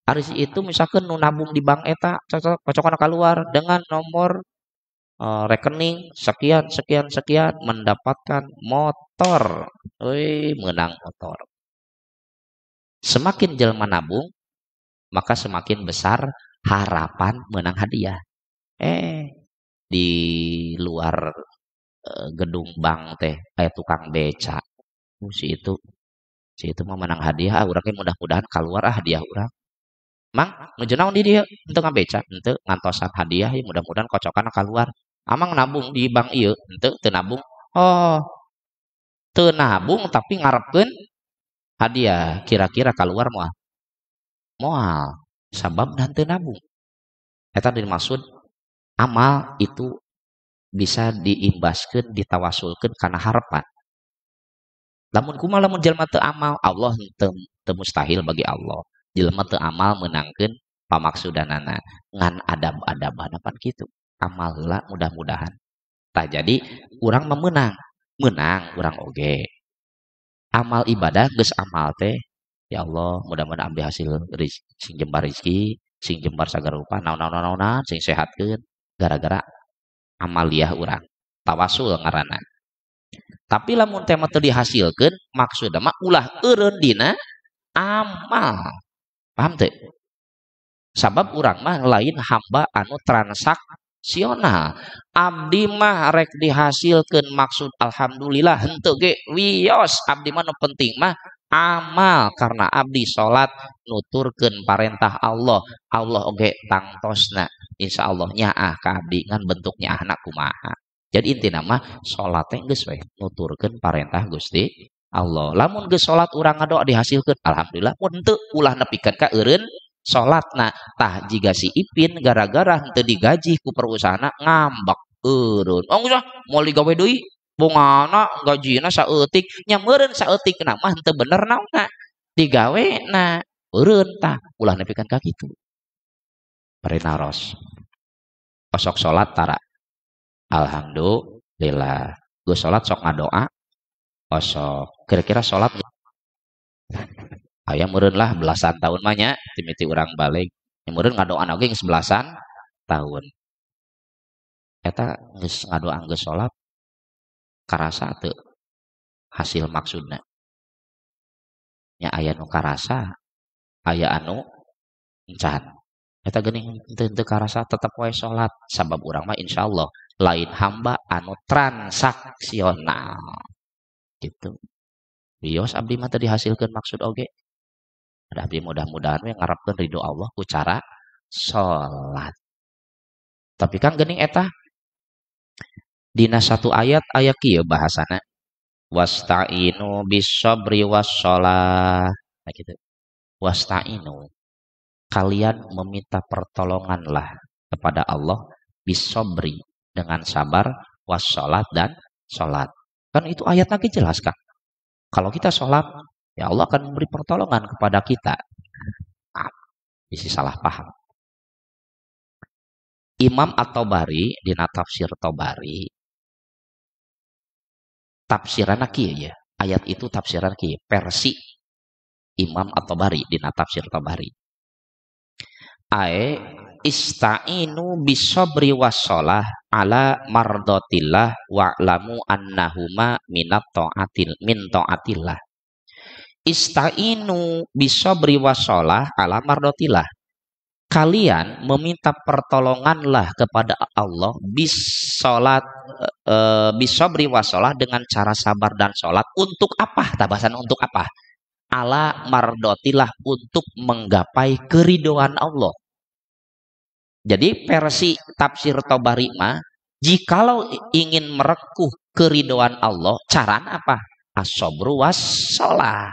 Ari si itu misalkan nu nabung di bank eta, cocok kocokan keluar dengan nomor rekening sekian sekian sekian mendapatkan motor. Euy, meunang motor. Semakin jelema nabung, maka semakin besar harapan menang hadiah. Di luar gedung bank teh aya tukang beca. Si itu mah menang hadiah, ah, urang ge mudah-mudahan keluar ah hadiah urang. Mang, nuju naon di dieu? Henteu ngabeca, henteu ngantosan hadiah ieu mudah-mudahan kocokan keluar. Amang nabung di bank ieu, henteu teu nabung. Oh, teu nabung tapi ngarepkeun hadiah, kira-kira keluar moal? Moal, sabab henteu nabung. Eta dimaksud amal itu bisa diimbaskeun, ditawasulkeun kana harapan. Lamun kumaha lamun jelema teu amal, Allah henteu teu mustahil bagi Allah. Jelema teu amal meunangkeun pamaksudanana, ngan adab-adabana pan kitu. Amal heula mudah-mudahan. Tah jadi urang mah meunang, meunang urang oge. Amal ibadah geus amal teh, ya Allah mudah-mudahan abdi hasil sing jembar rezeki, sing jembar sagala rupa, naon-naon-naonan, sing sehatkeun gara-gara amaliyah urang. Tawasul ngaranna. Tapi lamun teh mah teu dihasilkeun, maksudna mah ulah eureun dina amal. Paham teu? Sabab urang mah lain hamba anu transaksional. Abdi mah rek dihasilkeun maksud alhamdulillah henteu ge wios, abdi mah nu penting mah amal karena abdi salat nuturkeun parentah Allah. Allah oge tangtosna insyaallah nyaah ka abdi ngan bentuk nyaahna kumaha. Jadi intina mah salat teh geus we nuturkeun parentah Gusti Allah. Lamun geus salat urang ngadoa dihasilkeun alhamdulillah, mun henteu ulah nepikeun ka eureun salatna. Tah jiga si Ipin gara-gara henteu digaji ku perusahaanna ngambek eureun. Oh geus ah moal digawe deui, bongana gajina saeutik, nya meureun saeutikna mah henteu bener naonna digawena eureun tah ulah nepikeun ka kitu. Bari naros. Osok salat tara. Alhamdulillah. Geus salat sok ngadoa. Osok. Kira-kira salat aya meureun lah belasan tahun mah nya timiti urang balik. Nya meureun ngadoana oge geus belasan tahun. Eta geus ngadoa geus salat karasa teu hasil maksudna? Nya aya nu karasa, aya anu encan. Eta geuning henteu henteu karasa tetep we salat sabab urang mah insyaallah lain hamba anu transaksional. Gitu. Bios abdi mah teu dihasilkeun maksud oge. Ada abdi mudah-mudahan we ngarepkeun ridho Allah ku cara salat. Tapi kan geuning eta dina satu ayat aya kieu bahasana wasta'inu bis-sabri was-shalah. Nah gitu. Wasta'inu. Kalian meminta pertolonganlah kepada Allah bisobri dengan sabar, wassalat dan salat. Kan itu ayat lagi jelas kan. Kalau kita sholat, ya Allah akan memberi pertolongan kepada kita. Nah, isi salah paham. Imam At-Tabari dina tafsir Tabari tafsiran kieu ya. Ayat itu tafsiran kieu versi Imam At-Tabari dina tafsir Tabari. Ae ista'inu bisobri wassalah ala mardotillah wa'lamu annahuma minat ta'atil min ta'atillah. Ista'inu bisobri wassalah ala mardotillah. Kalian meminta pertolonganlah kepada Allah bisolat bisobri wassalah dengan cara sabar dan sholat. Untuk apa? Tabasan untuk apa? Ala mardotillah, untuk menggapai keridhaan Allah. Jadi versi tafsir Tabari mah, jikalau ingin merekuh keridhaan Allah, carana apa? As-sabru was-sholah.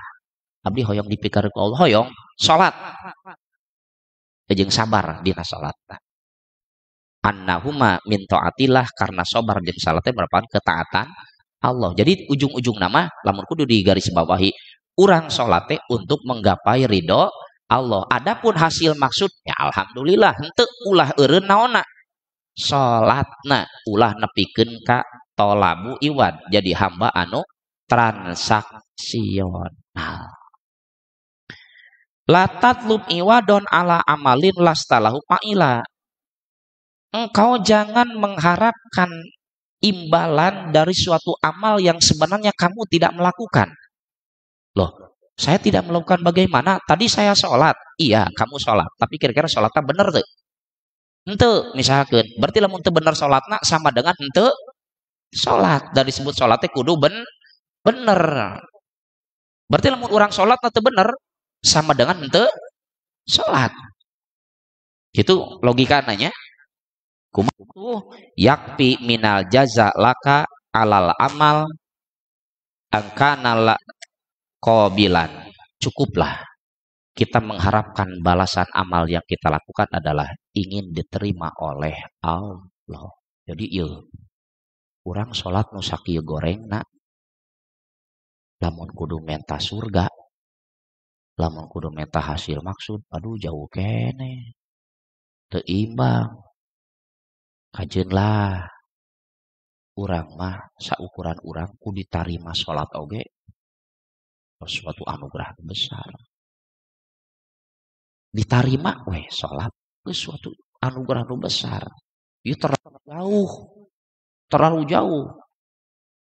Abdi hoyong dipikir ku Allah, hoyong salat. Jeung sabar dina salat. Annahuma min taatillah, karena sabar jeung salatnya merupakan ketaatan Allah. Jadi ujung-ujung nama lamun kudu digarisbawahi, urang salat untuk menggapai ridho Allah. Adapun hasil maksudnya alhamdulillah henteu ulah eureun naonna salatna, ulah nepikeun ka tolabu iwad, jadi hamba anu transaksional. La tatlub iwadon ala amalin lastalahu fa'ila. Engkau jangan mengharapkan imbalan dari suatu amal yang sebenarnya kamu tidak melakukan. Loh, saya tidak melakukan bagaimana? Tadi saya sholat. Iya, kamu sholat. Tapi kira-kira sholatnya bener tuh? Henteu, misalkan. Berarti lamun teu bener sholatna sama dengan henteu sholat. Dari disebut sholatnya kudu bener. Berarti lamun urang sholatna teu bener sama dengan henteu sholat. Itu logika nanya. Kumaha yakfi minal jaza laka alal amal angkana qabilan. Cukuplah kita mengharapkan balasan amal yang kita lakukan adalah ingin diterima oleh Allah. Jadi ieu urang salat nu sakieu gorengna, lamun kudu menta surga, lamun kudu menta hasil maksud, aduh jauh keneh, teu imbang. Kajeun lah urang mah saukuran urang kudu ditarima salat oge suatu anugerah besar. Ditarima weh salat suatu anugerah besar. Ieu terlalu jauh. Terlalu jauh.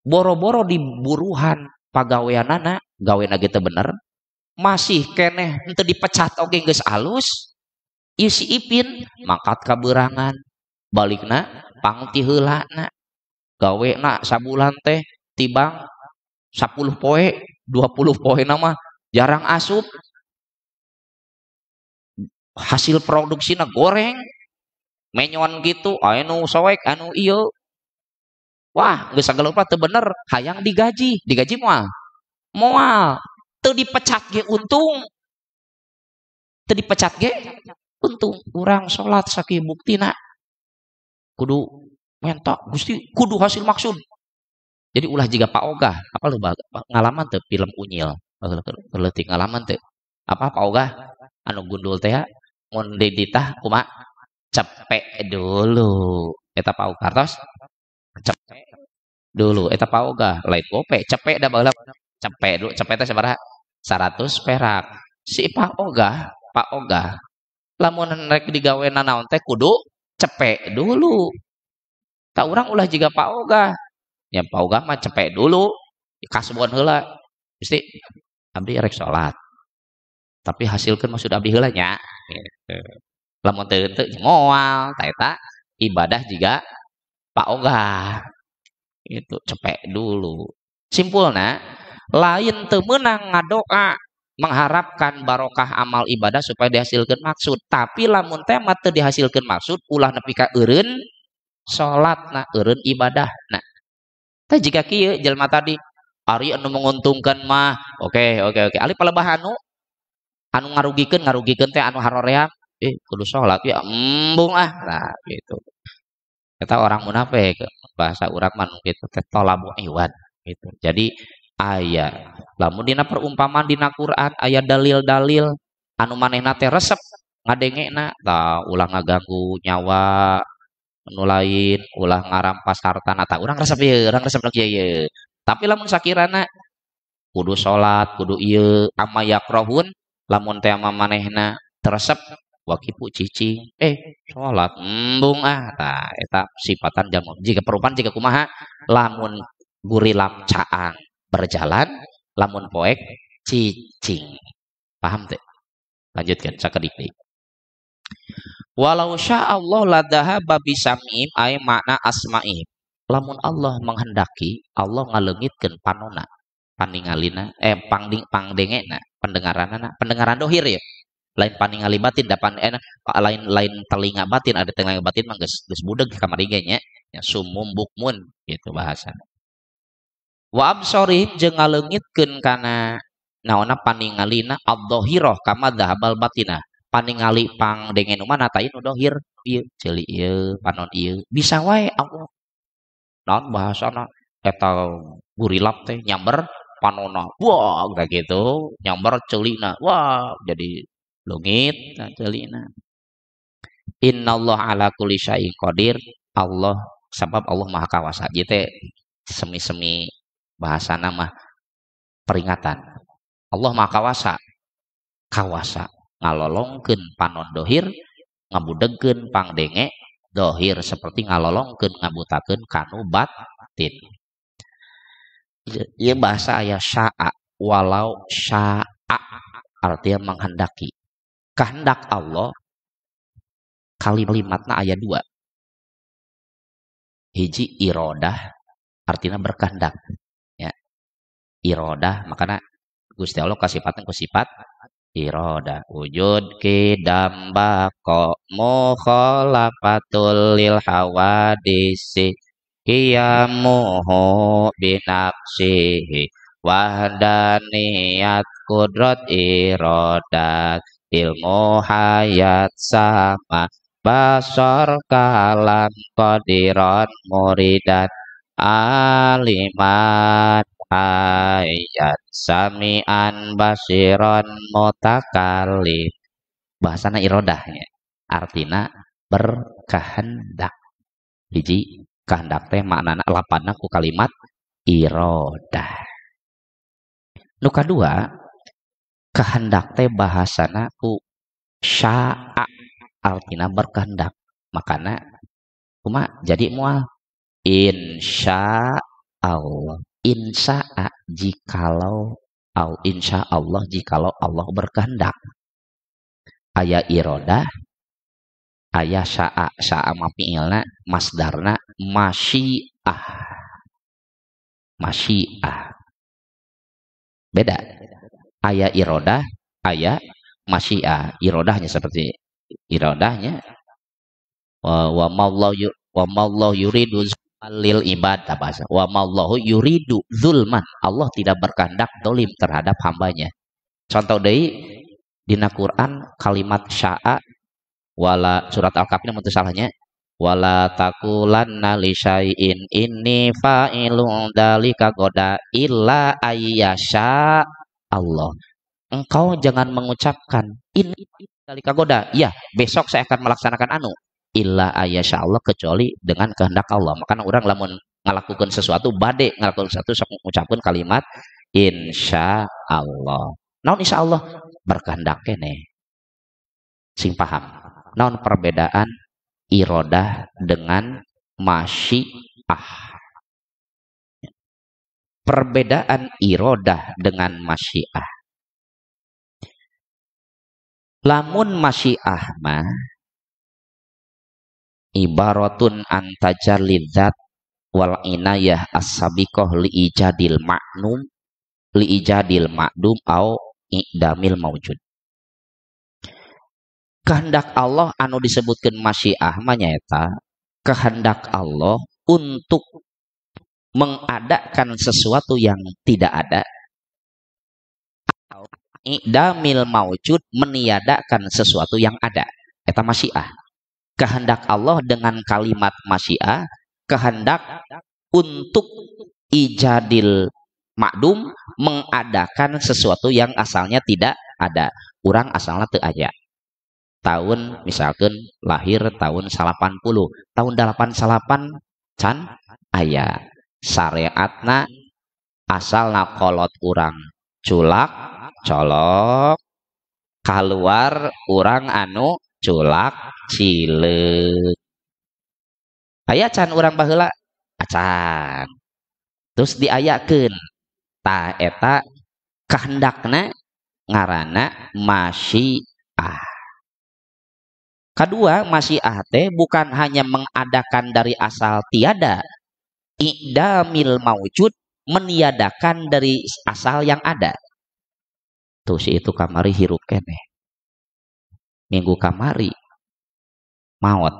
Boro-boro diburuhan pagaweanana, gawena ge teu bener, masih keneh henteu dipecat oge geus alus. Ieu si Ipin mangkat ka beurangan, balikna pang ti heulana. Gawena sabulan teh tibang 10 poe, 20 poe nama jarang asup. Hasil produksina goreng, menyon gitu, anu soek, anu ieu. Wah, geus sagala rupa teu bener, hayang digaji, digaji moal. Moal, teu dipecat ge untung. Teu dipecat ge untung. Urang salat sakieu buktina. Kudu menta Gusti, kudu hasil maksud. Jadi ulah jiga Pak Ogah, apa lu ngalaman teu film Unyil, leutik ngalaman teu. Apa Pak Ogah anu gundul teh mun dititah kumaha? Cepek dulu. Eta Pak Ogah tos cepek dulu eta Pak Ogah, lain gope, cepek da baheula. Cepek dulu, cepek teh sabaraha? 100 perak. Si Pak Ogah, Pak Ogah lamun rek digawe nanaon teh kudu cepek dulu. Tak urang ulah jiga Pak Ogah. Ya Pak Ogah mah cepek dulu, kasbon heula. Gusti, abdi rek salat. Tapi hasilkeun maksud abdi heula nya. Gitu. Lamun teu henteu moal, ta eta ibadah jiga Pak Ogah. Itu cepek dulu. Simpulna, lain teu meunang ngadoa mengharapkan barokah amal ibadah supaya dihasilkeun maksud. Tapi lamun teh mah teu dihasilkeun maksud, ulah nepi ka eureun salatna, eureun ibadahna. Teh jika kieu jelema tadi, ari anu menguntungkan mah, oke. Ali palebah anu Anu ngarugikeun ngarugikeun teh anu haroream, kudu salat ya embung ah. Nah gitu. Eta orang munafik, bahasa urang mah nu kitu teh tolabu iwan gitu. Jadi aya lamun dina perumpamaan dina Quran aya dalil-dalil anu manehna teh resep ngadengena tah ulah ngaganggu nyawa nu lain, ulah ngarampas hartana tah urang resep ieu, urang resep nu kieu ieu. Tapi lamun sakirana kudu salat, kudu ieu amma yakrohun, lamun teh ama manehna teu resep wakifu cicing, salat embung ah. Tah eta sifatan jalma. Jika perumpamaan jika kumaha lamun gurilap caang berjalan, lamun poek cicing. Paham teh? Lanjutkan sakedik deui. Walau sya'allah ladahaba bisam'im ay makna asma'im. Lamun Allah menghendaki, Allah ngaleungitkeun panona, paningalina, pangdengena, pendengaranana, pendengaran dohir ya. Lain paningali batin, dapan lain lain telinga batin, ada telinga batin mah geus geus budeg kamari ge nya. Ya, sumum bukmun gitu bahasana. Wa absorihim jeung ngaleungitkeun kana naonna paningalina ad-dhahirah kama dhahabal batinah. Paningali pangdengen mah nata ieu nu dohir ieu ceuli ieu panon ieu bisa wae Allah. Naon bahasana eta gurilap teh nyamber panona wah kayak gitu nyamber ceulina wah jadi leungit ceulina. Innallaha ala kulli syai'in qadir. Allah sabab Allah maha kawasa. Ieu teh semi-semi bahasana mah peringatan. Allah maha kawasa. Kawasa ngalolongkeun panon dohir, ngabudegkeun pangdenge dohir seperti ngalolongkeun ngabutakeun kanu batin. Ieu bahasa aya sya'a, walau sya'a artinya menghendaki. Kehendak Allah kalimatna aya dua. Hiji irodah artinya berkehendak ya. Irodah makana Gusti Allah kasifatna ku sifat irodah. Wujud kidam bako mukhalafatul lil hawadisi qiyamuhu binafsihi wahdaniyat kudrat irodat ilmu hayat sama basar kalam qadiran muridan aliman hayat samian basiron mutakalim. Bahasana irodahnya artina berkehendak. Hiji kehendak teh maknana lapanna ku kalimat irodah. Nu kadua kehendak teh bahasana ku sya'a artina berkehendak. Makana kumaha jadi moal insya Allah. Insya'a jikalau au insya Allah jikalau Allah berkehendak. Aya irodah, aya sya'a, sya'a ma fi'ilna masdarna masyiah. Masyiah. Beda. Aya irodah, aya masyiah. Irodahnya seperti irodahnya wa mallahu yuridu lil ibad bahasa wa mallahu yuridu zulman. Allah tidak berkehendak dolim terhadap hambanya. Contoh deui dina Quran kalimat sya'a wala surat Al-Kahfi mun teu salahnya wala taqulanna li syai'in inni fa'ilun dzalika goda illa ayyasha Allah. Engkau jangan mengucapkan ini dzalika goda, ya besok saya akan melaksanakan anu illa ayyasha Allah kecuali dengan kehendak Allah. Maka orang lamun ngalakukan sesuatu bade ngalakukan sesuatu sok mengucapkan kalimat insya Allah. Naon insya Allah berkehendak keneh. Sing paham. Naon perbedaan irodah dengan masyiah? Perbedaan irodah dengan masyiah. Lamun masyiah mah ibaratun antajallidzat wal inayah as-sabiqah li ijadil ma'num li ijadil ma'dum au i'damil maujud. Kehendak Allah anu disebutkan masyiah mah nyaeta kehendak Allah untuk mengadakan sesuatu yang tidak ada atau I'damil maujud, meniadakan sesuatu yang ada. Eta masyiah. Kehendak Allah dengan kalimat masyiah, kehendak untuk ijadil makdum, mengadakan sesuatu yang asalnya tidak ada. Urang asalnya teu aya. Tahun misalkan lahir tahun 80, tahun 88 can aya. Syariatna asalna kolot urang culak colok, keluar urang anu culak cileuk. Aya can urang baheula? Acan. Terus diayakeun. Tah eta kehendakna ngaranna masyiah. Kedua, masyiah teh bukan hanya mengadakan dari asal tiada, i'damil maujud, meniadakan dari asal yang ada. Tuh si itu kamari hirup keneh. Minggu kamari maot.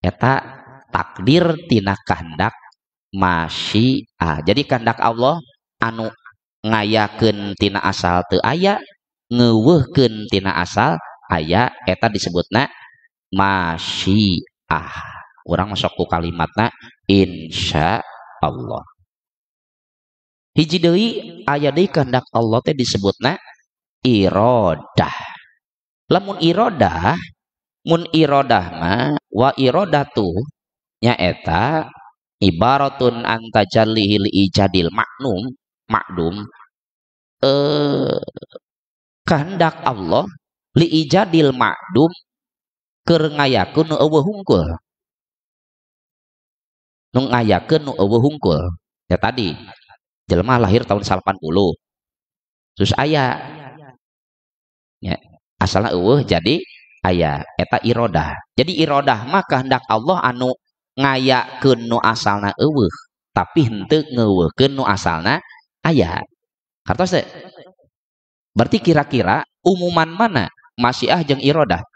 Eta takdir tina kehendak masyiah. Jadi kehendak Allah anu ngayakeun tina asal teu aya, ngeuweuhkeun tina asal aya, eta disebutna masyiah. Urang masuk ku kalimatna insya Allah. Hiji deui aya deui kehendak Allah teh disebutna iradah. Lamun iradah, mun iradah mah wa iradatu nyaeta ibaratun antajallihil ijadil maknum, makdum, kehendak Allah li ijadil makdum keur ngayakeun nu eueuh hungkul. Nu ngayakeun nu eueuh hungkul. Ya tadi jelema lahir tahun 80. Terus aya. Ya, asalna eueuh jadi aya, eta iradah. Jadi iradah mah kehendak Allah anu ngayakeun nu asalna eueuh, tapi henteu ngeuweuhkeun nu asalna aya. Kartos teh? Berarti kira-kira umuman mana? Masyiah jeung iradah.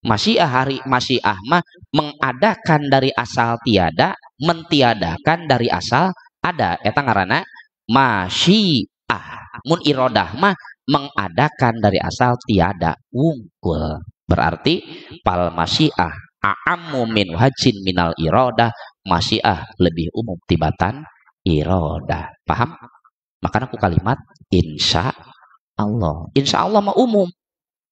Masyiah hari masyiah mah mengadakan dari asal tiada, mentiadakan dari asal ada. Eta ngaranna masyiah. Mun iradah mah mengadakan dari asal tiada wungkul. Berarti pal masyiah a'ammu min wajin minal iradah. Masyiah lebih umum tibatan iradah. Paham? Makanya aku kalimat insya Allah. Insya Allah mah umum.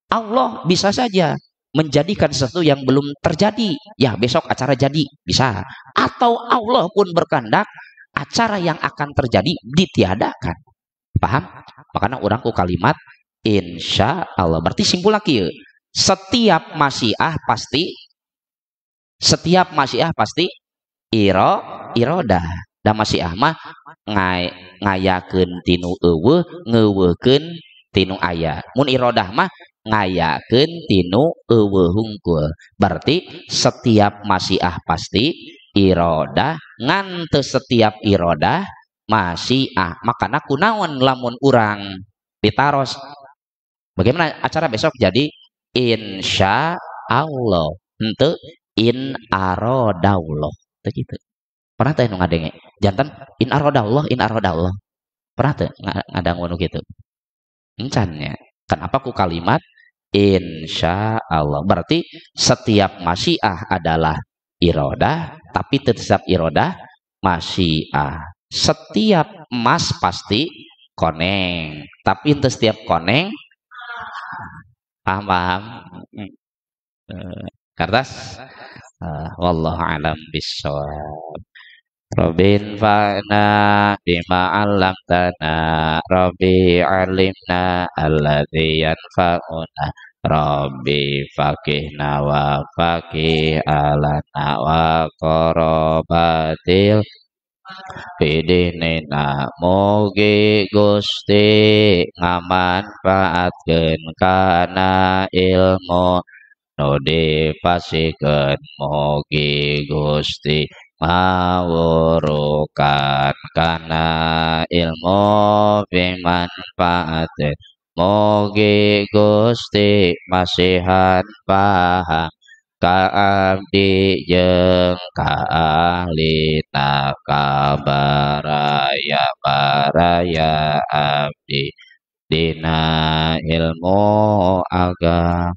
Allah bisa saja menjadikan sesuatu yang belum terjadi. Ya besok acara jadi, bisa. Atau Allah pun berkehendak acara yang akan terjadi ditiadakan. Paham? Makanya orangku kalimat insya Allah. Berarti simpul lagi, setiap masyiah pasti, setiap masyiah pasti irodah. Dan masyiah mah ngayakeun tinu eueuh, ngeuweuhkeun tinu aya. Mun irodah mah ngayakeun tinu eueuh hungkul. Berarti setiap masyiah pasti irodah, ngan teu setiap irodah masyiah. Makana kunaon lamun urang ditaros bagaimana acara besok jadi insya Allah, henteu in aradallah. Teu kitu. Pernah teh nu ngadenge jantan in aradallah, in aradallah. Pernah teh ngadangu nu kitu? Encan nya. Kenapa ku kalimat insya Allah? Berarti setiap masyiah adalah irodah, tapi tetap irodah masyiah. Setiap emas pasti koneng, tapi untuk setiap koneng, paham paham? Kertas, wallahu alam bissawab. Rabbin fa'na bima 'allamtana, Rabbi 'allimna alladzi yanfa'una, Rabbi faqihna wa faqih alana wa qarabatil bidinina. Mugi Gusti ngamanfaatkeun kana ilmu nu dipasikeun, mugi Gusti mawurukan kana ilmu bimanfaate, mugi Gusti masihan paham ka abdi jeung ka ahlina, ka baraya baraya abdi. Dina ilmu agama.